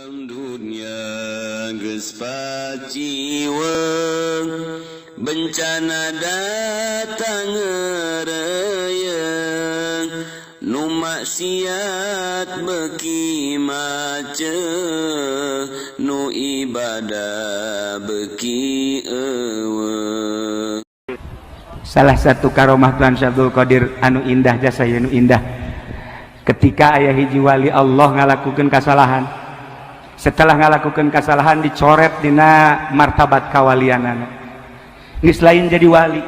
Alam dunia geus paciweng, bencana datang ngereyeng, nu maksiat beuki macet, nu ibadah beuki euweuh. Salah satu karomah Tuan Syekh Abdul Qadir anu indah, jasa anu indah, ketika aya hiji wali Allah ngalakukan kesalahan. Setelah ngalakukan kesalahan, dicoret dina martabat kawalianana, geus lain jadi wali.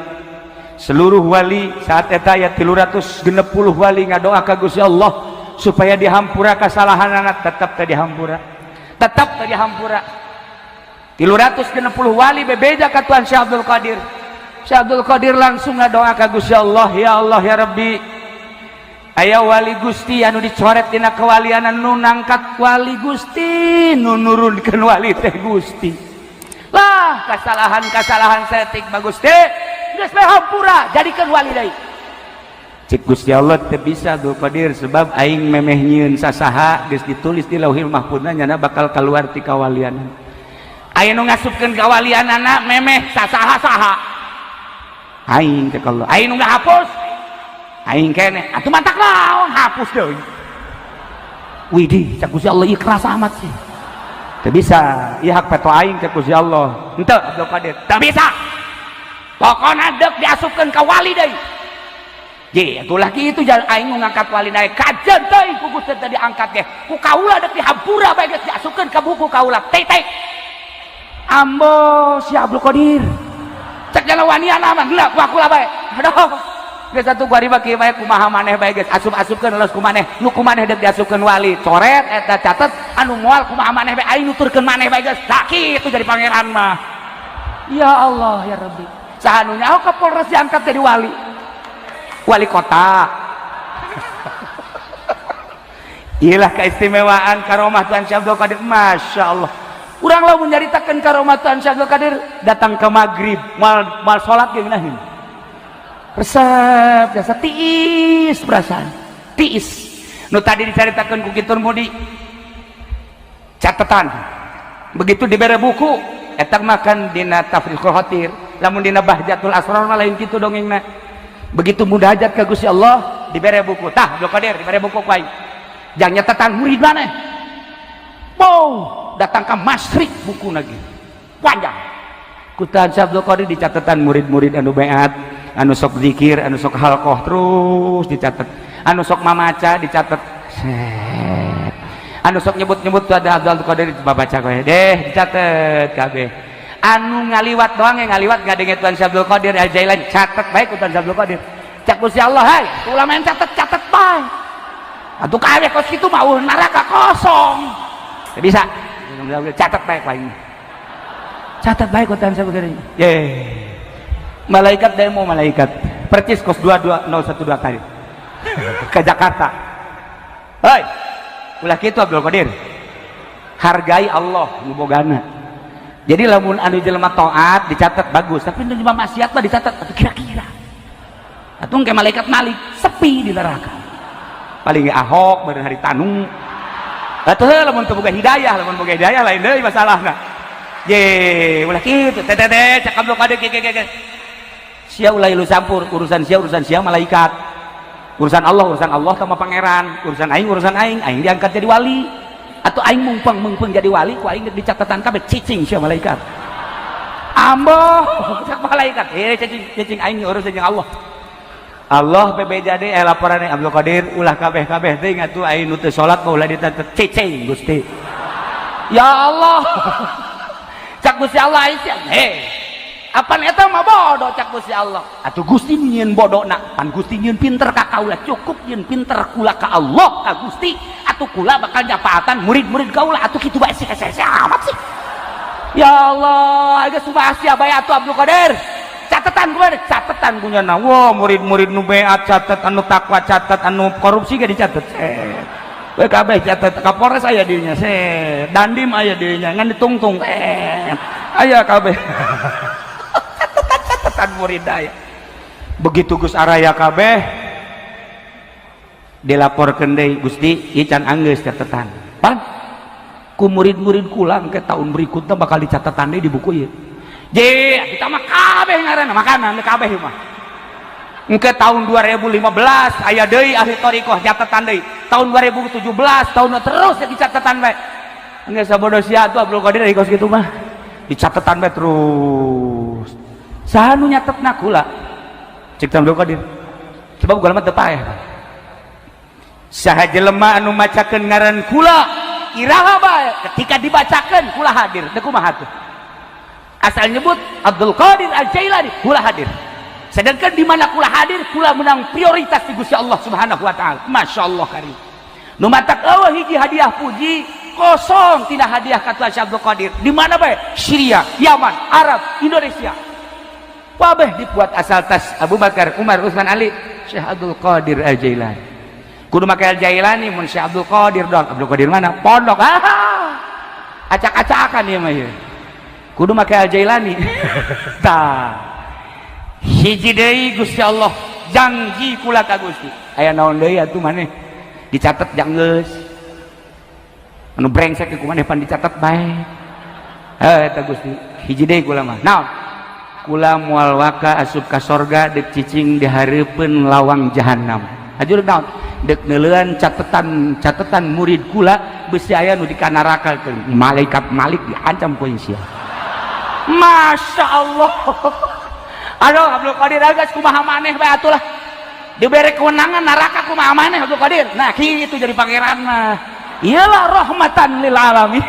Seluruh wali saat eta aya 360 wali ngadoa ka Gusti Allah supaya dihampura kesalahanana. Tetap teu dihampura, tetap teu dihampura. 360 wali bebeja ka Tuan Syekh Abdul Qadir. Syekh Abdul Qadir langsung ngadoa ka Gusti Allah, "Ya Allah, ya Rabbi, aya wali Gusti anu dicoret dina kewalian. Nu nangkat wali Gusti, nu nurunkeun wali teh Gusti. Lah, kesalahan-kesalahan saeutik mah Gusti geus bae hampura, jadikeun wali deui." Cik Gusti Allah, "Teu bisa, Abdul Qadir, sebab aing memeh nyieun sasaha geus ditulis di Lauhil Mahfudna nyana bakal keluar ti kawalian. Aya nu ngasupkeun kawalianana memeh sasaha saha? Aing," cek Allah. "Aing nu ngahapus aing keneh. Atuh mantak naon hapus deui?" "Widih," cek Gusti Allah, "ieu keras amat sih. Teu bisa, ieu hak veto aing," cek Gusti Allah. "Henteu, Abdul Qadir, teu bisa. Pokona deuk diasupkeun ka wali deui." Je, atuh kitu jalan aing nu ngangkat wali naik kajen teuing ku Gusti teu diangkat ge. Ku kaula deuk dihampura bae, geus diasupkeun ka buku kaula. Teh teh. Ambo si Abdul Qadir. Cek jalan wanian mah geuleuh ku aku lah bae. Aduh. Geus atuh gua riba kieu bae, kumaha maneh bae geus asup-asupkeun los ku maneh. Nu ku maneh deuk diasupkeun wali. Coret eta, catet anu moal kumaha maneh bae, aing nuturkeun maneh bae geus. Tah kitu jadi pangeran mah. Ya Allah ya Rabbi. Saha nu nyaho Kapolres diangkat jadi wali? Wali kota. Iyalah keistimewaan karomah Tuan Syekh Abdul Qadir. Masya Allah. Urang lamun nyaritakeun karomah Tuan Syekh Abdul Qadir datang ke maghrib, mal mal salat ge ngeunaheun. Resep jasa tiis perasaan. Tiis. Nu tadi dicaritakeun ku kitur mudi catatan. Begitu dibere buku, eta makan dina Tafriqul Khatir, lamun dina Bahjatul Asrar mah lain kitu dongengna. Begitu munajat ka Gusti Allah, dibere buku. Tah, Abdul Qadir dibere buku ku aing. Jang nyatatan murid maneh. Wow, datang ke masyrik buku lagi. Panjang. Ku Tuan Syekh Abdul Qadir dicatatan murid-murid anu beat, anu sok zikir, anu sok halqoh terus dicatat. Anu sok mamaca dicatat. Set. Anu sok nyebut-nyebut tuh ada Abdul Qadir baca kowe deh, dicatat kabeh. Anu ngaliwat doang, yang ngaliwat ngadenge Tuan Syekh Abdul Qadir Al Jailani, catat bae ku Tuan Syekh Abdul Qadir. Cak Gusti Allah, "Hai, ulama yang catat, catat bae. Atuh kabeh kos kitu mah euweuh neraka kosong." Teu bisa. Catat bae ku aing. Catat bae ku Tuan Syekh Abdul Qadir. Ye. Malaikat demo, malaikat. Percis kos 22012 tadi. Ke Jakarta. Hei, ulah kitu, Abdul Qadir. Hargai Allah nu bogana. Jadi lamun anu jelema taat dicatat bagus, tapi nu jelema maksiat mah dicatat tapi kira-kira. Atuh ke malaikat Malik sepi di neraka. Paling ge Ahok beureun hari tanu. Atuh lamun teu boga hidayah, lamun boga hidayah lain deui masalahna. Ye, ulah kitu teh teh teh, cak Abdul Qadir ge ge ge. Sia ulah ilu campur, urusan sia urusan sia malaikat. Urusan Allah urusan Allah sama pangeran, urusan aing urusan aing, aing diangkat jadi wali. Atau aing mungpeng mungpeng jadi wali, ku aing di catatan kabeh, cicing sia malaikat. Ambo, cak malaikat, eh cicing cicing, aing urusan jeung Allah. Allah bebeja deui, eh laporan Abdul Qadir ulah kabeh-kabeh teuing atuh, aing nu teu salat mah ulah dicatet, cicing Gusti. Ya Allah. Cak Gusti Allah aing sia, heh. Apan eta mah bodoh, cak Gusti Allah. Atuh Gusti nyieun bodona, pan Gusti nyieun pinter ka kaula, cukup nyieun pinter kula ka Allah ka Gusti. Atuh kula bakal nyapaatan murid-murid kaula, atuh kitu bae sih hese amat sih. Ya Allah, geus sumpah sia bae atuh Abdul Qadir. Catatan gue, catatan punya na. Wah, murid-murid nu beat catat, anu takwa catat, anu korupsi gak dicatat. Set. We kabeh catat, Kapolres aya dinya, set. Dandim aya dinya, ngan ditungtung. Eh. Aya kabeh. Catatan-catatan murid aya. Begitu Gus araya kabeh dilaporkeun deui, "Gusti, ieu can anggeus catatan." Pan Ku murid-murid kula ke tahun berikutnya bakal dicatetan deui di buku ieu. Je, kita mah kabeh ngaranna makanan kabeh mah. Engke tahun 2015 aya deui ahli thariqah catetan deui. Tahun 2017 tahun terus ya dicatetan bae. Engke sabodo sia tuh Abdul Qadir kos kitu mah. Dicatetan bae terus. Saha nu nyatetna? Kula. Cek Abdul Qadir. Sebab kula mah teu paeh. Saha jelema anu macakeun ngaran kula iraha bae, ketika dibacakeun kula hadir. Teu kumaha tuh? Asal nyebut Abdul Qadir Al-Jailani, kula hadir. Sedangkan di mana kula hadir, kula menang prioritas di Gusti Allah Subhanahu wa taala. Masya Allah karim. Nu matak euweuh hiji hadiah puji kosong tina hadiah ka Tuan Syekh Abdul Qadir. Di mana bae? Syria, Yaman, Arab, Indonesia. Kabeh dibuat asal tas Abu Bakar, Umar, Utsman, Ali, Syekh Abdul Qadir Al-Jailani. Kudu make Al-Jailani, mun Syekh Abdul Qadir dong. Abdul Qadir mana? Pondok. Ah. Acak-acakan ieu mah ieu. Kudu make Al-Jailani. Tah. Hiji deui, Gusti Allah janji kula ka Gusti. Aya naon deui atuh maneh? Dicatet jang geus. Anu brengsek ku maneh pan dicatet bae. Heh, eta Gusti. Hiji deui kula mah. Naon? Kula moal waka asup ka sorga dek cicing di hareupeun lawang jahanam. Hatur naon? Dek neuleuan catetan catetan murid kula, besi aya nu di neraka, malaikat Malik diancam ku sia. Masya Allah. Aduh, Abdul Qadir geus kumaha maneh bae atulah. Dibere kewenangan neraka kumaha maneh, Abdul Qadir. Nah, kitu jadi pangeran mah. Iyalah, rahmatan lil alamin.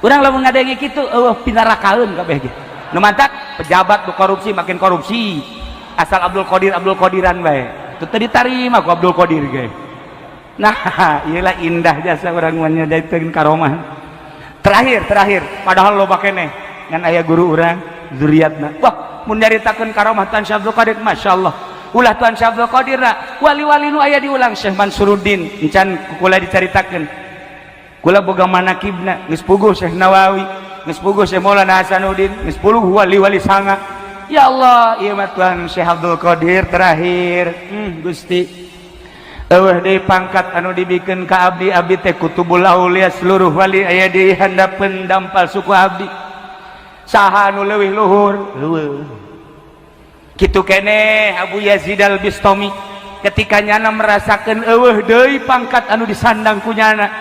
Urang lamun ngadenge kitu euweuh pinarakaeun kabeh ge. Nu mantak pejabat nu korupsi makin korupsi. Asal Abdul Qadir Abdul Qadiran bae. Itu teu ditarima ku Abdul Qadir ge. Nah, iyalah indah jasa urang mah nyadaikeun karomah. Terakhir, terakhir, padahal loba keneh ngan aya guru urang zuriatna. Wah, mun nyaritakeun karomah Tuan Syekh Abdul Qadir, Masya Allah. Ulah Tuan Syekh Abdul Qadir, wali-wali nu aya diulang Syekh Mansuruddin encan kula dicaritakeun. Kula boga manakibna geus puguh Syekh Nawawi, geus puguh Syekh Maulana Hasanuddin, geus puguh wali-wali sanga. Ya Allah, ieu mah Tuan Syekh Abdul Qadir terakhir. Gusti. Euweuh deui pangkat anu dibikeun ka abdi, abdi teh kutubul aulia, seluruh wali aya di handapeun dampal suku abdi. Saha anu leuwih luhur? Euweuh. Kitu keneh Abu Yazid Al-Bistami ketika nyana merasakeun euweuh deui pangkat anu disandang ku nyana.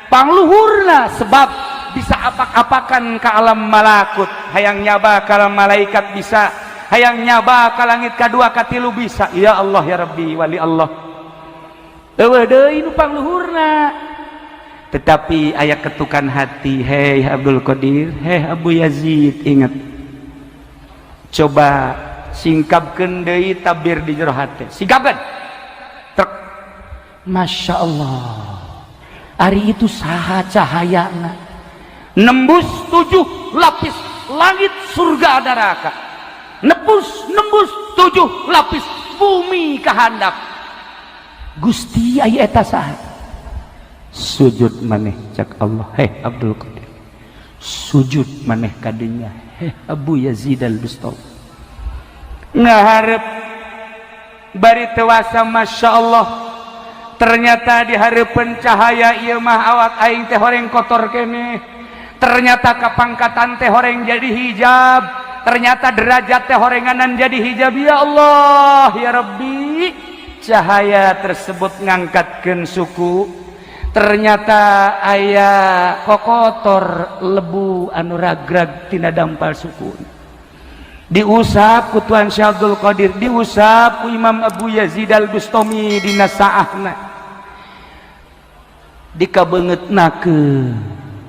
Pangluhurna sebab bisa apak-apakan ke alam malakut, hayang nyaba ka alam malaikat bisa, hayang nyaba ka langit kadua katilu bisa. Ya Allah ya Rabbi, wali Allah. Euweuh deui nu pangluhurna. Tetapi aya ketukan hati, hei Abdul Qadir, hei Abu Yazid, ingat. Coba singkapkeun deui tabir di jero hati. Singkapkeun. Trek. Masya Allah. Ari itu saha cahayana? Nembus 7 lapis langit surga neraka. Nembus nembus 7 lapis bumi kehandap. Gusti, aya eta saha? Sujud maneh cak Allah, heh Abdul Qadir. Sujud maneh kadinya, heh Abu Yazid Al-Bistami. Ngaharep bari tewasa, Masya Allah. Ternyata di hareupeun cahaya ieu mah awak aing teh horeng kotor keneh. Ternyata kepangkatan teh horeng jadi hijab. Ternyata derajat teh horenganan jadi hijab. Ya Allah ya Rabbi, cahaya tersebut ngangkatkeun suku. Ternyata aya kokotor lebu anu ragrag tina dampal suku, diusap ku Tuan Syekh Abdul Qadir, diusap ku Imam Abu Yazid Al-Bustami dina saahna, dikabeungeutnakeun.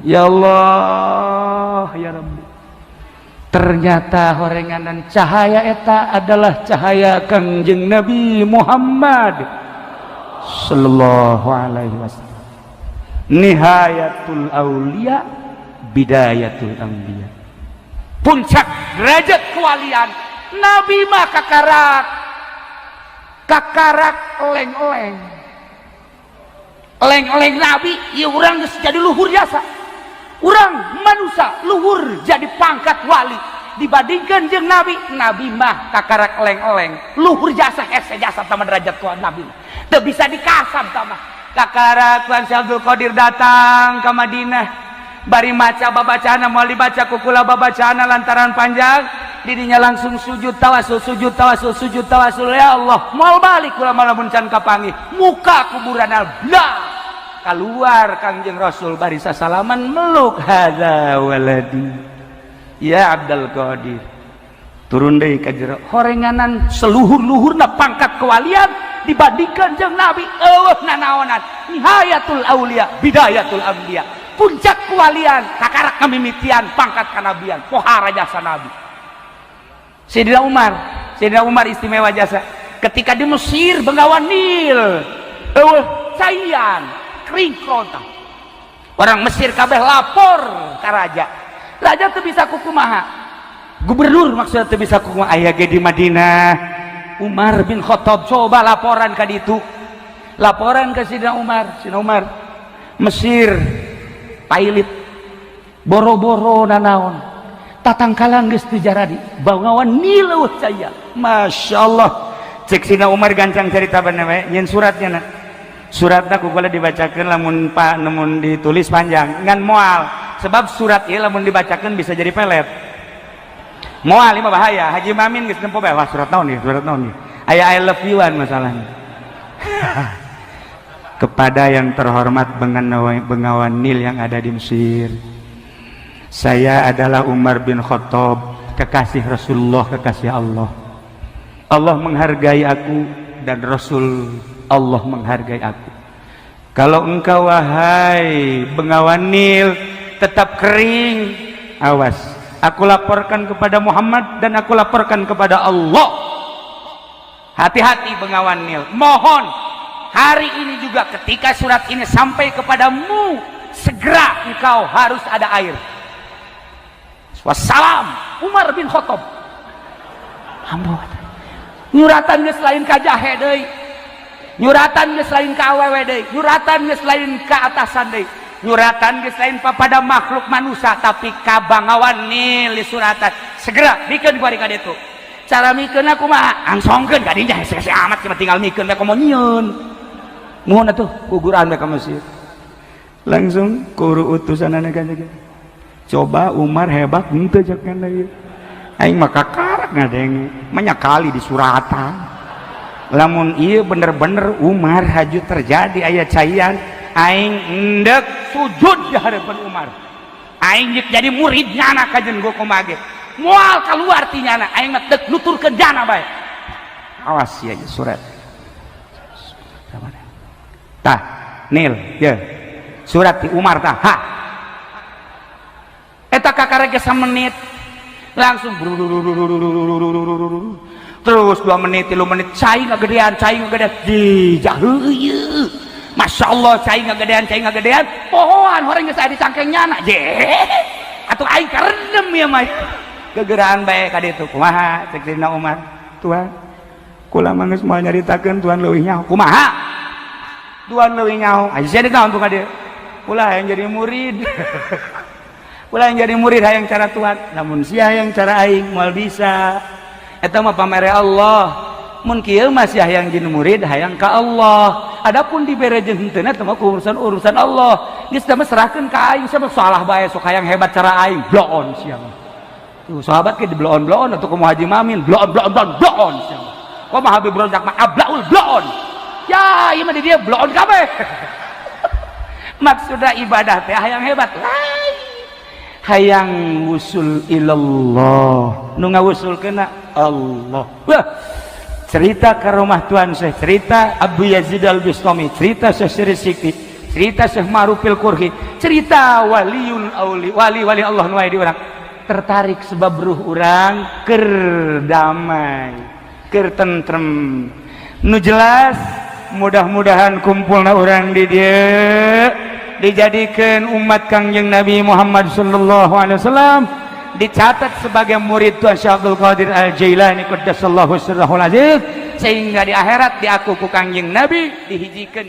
Ya Allah ya Rabbi, ternyata horenganan cahaya eta adalah cahaya Kangjeng Nabi Muhammad sallallahu alaihi wasallam, nihayatul aulia, bidayatul anbiya, puncak derajat kewalian. Nabi mah kakarak kakarak oleng-oleng oleng-oleng Nabi ya, urang geus jadi luhur jasa, urang manusia luhur jadi pangkat wali dibandingkan jeung Nabi. Nabi mah kakarak oleng-oleng, luhur jasa, hese jasa sama derajat kuat Nabi teu bisa dikasam sama. Kakara Tuan Syekh Abdul Qadir datang ke Madinah, bari maca babacana, moal dibaca ku kula babacana lantaran panjang. Didinya langsung sujud tawasul, sujud tawasul, sujud tawasul. Ya Allah, moal balik kula lamun can kapanggih. Muka kuburan blah keluar Kangjeng Rasul, bari sasalaman meluk, "Hadza waladi ya Abdul Qadir." Turun deui ka jero horenganan seluhur-luhurna pangkat kewalian dibandingkan jeung Nabi eueuh nanaonan. Nihayatul aulia, bidayatul anbiya, puncak kewalian kakarak ngamimitian pangkat kanabian, pohara jasa Nabi. Sayyidina Umar, Sayyidina Umar istimewa jasa. Ketika di Mesir, Bengawan Nil eueuh caian, kering kerontang, orang Mesir kabeh lapor ka raja. Raja tuh bisa kukumaha, gubernur maksudnya tuh bisa kukumaha. Aya ge di Madinah Umar bin Khattab. Coba laporan ka ditu, laporan ke Sidina Umar. "Sidina Umar, Mesir pailit, boro-boro nanaon, tatangkalan geus teu jaradi, Bengawan Nil eueuh caya." Masya Allah, cek Sidina Umar, gancang cerita bener we nyeun suratnya na. Suratna ku kula dibacakeun, lamun pak namun ditulis panjang ngan moal, sebab surat ieu lamun dibacakeun bisa jadi pelet. Moal lima bahaya. Haji Mamin geus nempo bae, "Wah, surat naon nih, surat naon nih?" Aya "I love you-an." Masalahnya, "Kepada yang terhormat Bengawan Nil yang ada di Mesir. Saya adalah Umar bin Khattab, kekasih Rasulullah, kekasih Allah. Allah menghargai aku dan Rasul Allah menghargai aku. Kalau engkau, wahai Bengawan Nil, tetap kering, awas, aku laporkan kepada Muhammad dan aku laporkan kepada Allah. Hati-hati, Bengawan Nil. Mohon hari ini juga ketika surat ini sampai kepadamu, segera engkau harus ada air. Wassalam, Umar bin Khattab." Ambo nyuratan geus lain ka jahe deui, nyuratan geus lain ka awewe deui, nyuratan geus lain ka atasan deui, nyuratan geus lain pada makhluk manusia, tapi ka Bangawan Nil suratan. Segera bikeun ku ka ditu. Cara mikeun kumaha? Angsongkeun ka dinya, hese amat cuma tinggal mikeun bae, komo nyieun. Nuhun atuh, kuguran bae ka Mesir. Langsung kuru utusanana kan, "Coba Umar hebat henteu?" Cek ieu, "Aing mah kakarak ngadenge banyak kali di suratan. Lamun ieu bener-bener Umar haju terjadi aya caian, aing endek sujud di hadapan Umar. Aing jadi murid nyana kajen gua kumaha moal keluar ti nyana. Aing mah dek nuturkeun jana bae. Awas ya surat tah Nil ya, surat ti Umar tah." Ha, eta kakara ge menit langsung terus 2 menit, 3 menit, cai ngagedean, cai ngagedean di jaheuyeun. Masya Allah, cai ngagedean, cai ngagedean, pohoan orang geus aya di cangkeng nyana je atuh. Aing karendem ya mah, gegeraan bae ka ditu. "Kumaha?" cek Sayyidina Umar. "Tuan, kula mah geus moal nyaritakeun, Tuan leuwih nyaho." "Kumaha Tuan leuwih nyaho?" Aya sia naon tuh ka dieu? "Kula hayang jadi murid, kula yang jadi murid, hayang cara Tuhan. Namun sia hayang cara aing moal bisa, eta mah pamere Allah. Mun kieu mah sia hayang jadi murid, hayang ka Allah. Adapun dibere jeung henteu eta mah urusan urusan Allah. Geus mah serahkeun ka aing, sia salah bae, sok hayang hebat cara aing. Bloon sia mah." Tuh sahabat ke di bloon bloon atau kumaha? Haji Mamin bloon bloon bloon bloon sia mah. Kumaha Habib Rozak mah ablaul bloon. Ya, ieu mah di dia bloon kabeh. Maksudnya ibadah teh hayang hebat lain, hayang wusul ilallah, nu ngawusulkeun Allah. Wah, cerita ke rumah Tuan Syekh, cerita Abu Yazid Al Bustami, cerita Syekh Siri Sikti, cerita Syekh Ma'rufil Qurhi, cerita waliul auli, wali wali Allah nu aya di urang tertarik, sebab ruh urang keur damai, keur tentrem. Nu jelas mudah-mudahan kumpulna urang di dieu dijadikan umat Kangjeng Nabi Muhammad sallallahu alaihi wasallam, dicatat sebagai murid Tuan Syekh Abdul Qadir Al Jailani qaddasallahu sirrahul aziz, sehingga di akhirat diaku ku Kangjeng Nabi dihijikeun.